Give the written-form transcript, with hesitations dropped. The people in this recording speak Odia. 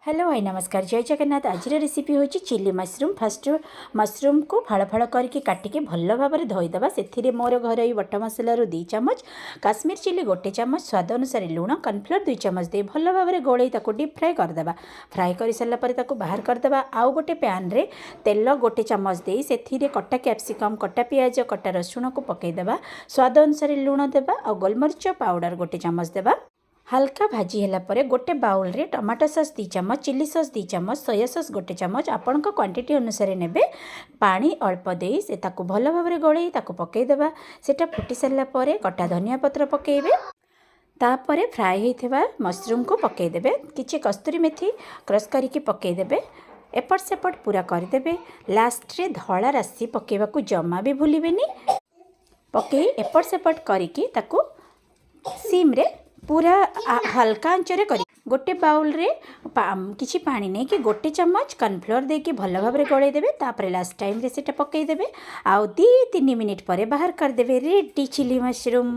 ହ୍ୟାଲୋ ଭାଇ, ନମସ୍କାର, ଜୟ ଜଗନ୍ନାଥ। ଆଜିର ରେସିପି ହେଉଛି ଚିଲି ମସରୁମ୍। ଫାଷ୍ଟ ମସରୁମ୍କୁ ଫାଳ ଫାଳ କରିକି କାଟିକି ଭଲ ଭାବରେ ଧୋଇଦେବା। ସେଥିରେ ମୋର ଘରୋଇ ବଟା ମସଲାରୁ 2 ଚାମଚ, କାଶ୍ମୀର ଚିଲି ଗୋଟେ ଚାମଚ, ସ୍ୱାଦ ଅନୁସାରେ ଲୁଣ, କର୍ଣ୍ଣଫ୍ଲୋର୍ 2 ଚାମଚ ଦେଇ ଭଲ ଭାବରେ ଗୋଳେଇ ତାକୁ ଡିପ୍ ଫ୍ରାଏ କରିଦେବା। ଫ୍ରାଏ କରିସାରିଲା ପରେ ତାକୁ ବାହାର କରିଦେବା। ଆଉ ଗୋଟେ ପ୍ୟାନ୍ରେ ତେଲ ଗୋଟେ ଚାମଚ ଦେଇ ସେଥିରେ କଟା କ୍ୟାପ୍ସିକମ୍, କଟା ପିଆଜ, କଟା ରସୁଣକୁ ପକାଇଦେବା। ସ୍ୱାଦ ଅନୁସାରେ ଲୁଣ ଦେବା ଆଉ ଗୋଲମରିଚ ପାଉଡ଼ର ଗୋଟେ ଚାମଚ ଦେବା। ହାଲକା ଭାଜି ହେଲା ପରେ ଗୋଟେ ବାଉଲରେ ଟମାଟୋ ସସ୍ 2 ଚାମଚ, ଚିଲି ସସ୍ 2 ଚାମଚ, ସୋୟା ସସ୍ ଗୋଟେ ଚାମଚ, ଆପଣଙ୍କ କ୍ୱାଣ୍ଟିଟି ଅନୁସାରେ ନେବେ। ପାଣି ଅଳ୍ପ ଦେଇ ସେ ତାକୁ ଭଲ ଭାବରେ ଗୋଳେଇ ତାକୁ ପକାଇଦେବା। ସେଇଟା ଫୁଟି ସାରିଲା ପରେ କଟା ଧନିଆ ପତ୍ର ପକାଇବେ। ତାପରେ ଫ୍ରାଏ ହେଇଥିବା ମସରୁମ୍କୁ ପକାଇଦେବେ। କିଛି କସ୍ତୁରୀ ମେଥି କ୍ରସ୍ କରିକି ପକାଇଦେବେ। ଏପଟ ସେପଟ ପୁରା କରିଦେବେ। ଲାଷ୍ଟରେ ଧଳା ରାଶି ପକାଇବାକୁ ଜମା ବି ଭୁଲିବେନି। ପକାଇ ଏପଟ ସେପଟ କରିକି ତାକୁ ସିମ୍ରେ ପୁରା ହାଲକା ଆଞ୍ଚରେ କରି ଗୋଟେ ବାଉଲରେ କିଛି ପାଣି ନେଇକି ଗୋଟେ ଚାମଚ କର୍ଣ୍ଣଫ୍ଲୋର୍ ଦେଇକି ଭଲ ଭାବରେ ଗୋଳେଇ ଦେବେ। ତାପରେ ଲାଷ୍ଟ ଟାଇମ୍ରେ ସେଇଟା ପକାଇଦେବେ ଆଉ 2-3 ମିନିଟ୍ ପରେ ବାହାର କରିଦେବେ। Ready chilli mushroom.